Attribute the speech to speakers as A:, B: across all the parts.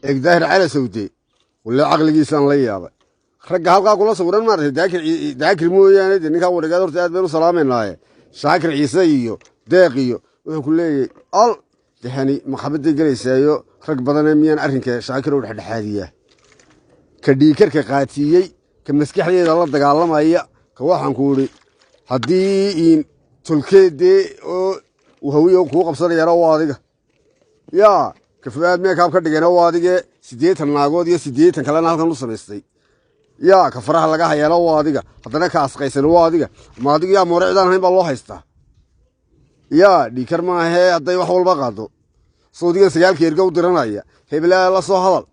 A: Eeg, Daahir Cala Sawde walle caqligiisaan la yaabay. Ragga halkaa kula sawiran, maaragtay, Daakir, Daakir mooyaane, dee ninkaa wareegaad horta aad baynu u salaamaynaye. Shaakir Ciise iyo Deeq iyo wuxuu ku leeyahy al dehani maxabaday gelaysaayo rag badane. Miyaan arrinka Shaakir oo dhexdhexaadiyaa, ka dhiikarka qaatiiyey, ka maskaxdeeda la dagaalamaya, ka waxaan ku idhi haddii iin tolkeedee oo uu Hawiya kuu qabsanayana waa adiga. Yaa ka Fu'aad meekaab ka dhigayna waa adige. 80 naagood iyo 80 kalena halkan u samaystay. Yaa ka faraha laga hayaana waa adiga. Haddana ka asqaysan waa adiga. Ma adiga yaa moorecidaan hayn baa loo haystaa? Yaa dhiikar maahee hadday wax walba qaado, sawdigan sagaalka erga u diranaya, heblaa la soo hadal.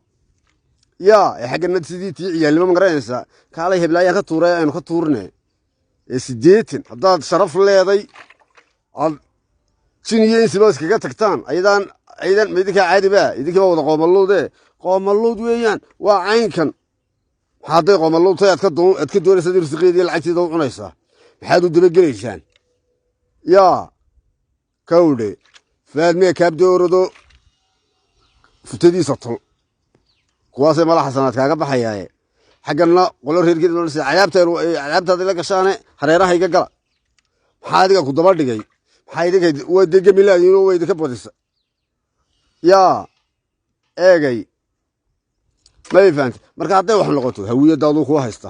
A: Yaa ee xaggana sidii tii ciyaalnimo, ma garanaysaa, kaalay heblaayaan ka tuuray, aynu ka tuurne. Ee 80 haddaad sharaf leeday, aad jin iyo insiba iskaga tagtaan, ayadaan aydan ma idinkaa caadiba? Idinkii baa wada qoomaluude, qoomaluud weeyaan. Waa caynkan. Maxaa hadday qoomaluud tahay aad ka doonaysaa risiqeedii, lacagteeda u cunaysaa? Maxaad u dabagelaysaan? Yaa kawdhe Faad mee kaabdoorado futadiisa tol, kuwaasay mala xasanaad kaaga baxayaaye. Xagganna qolo reerkeeda cadaabteenu cadaabtaada la gashaane, hareeraha iga gala. Maxaa adiga ku daba dhigay? Maxaa idinka waa dee gemilaadiino waa idinka badisa? Yaa eegay, may fahantay? Marka hadday wax noqoto, hawiyadaaduu kuu haysta.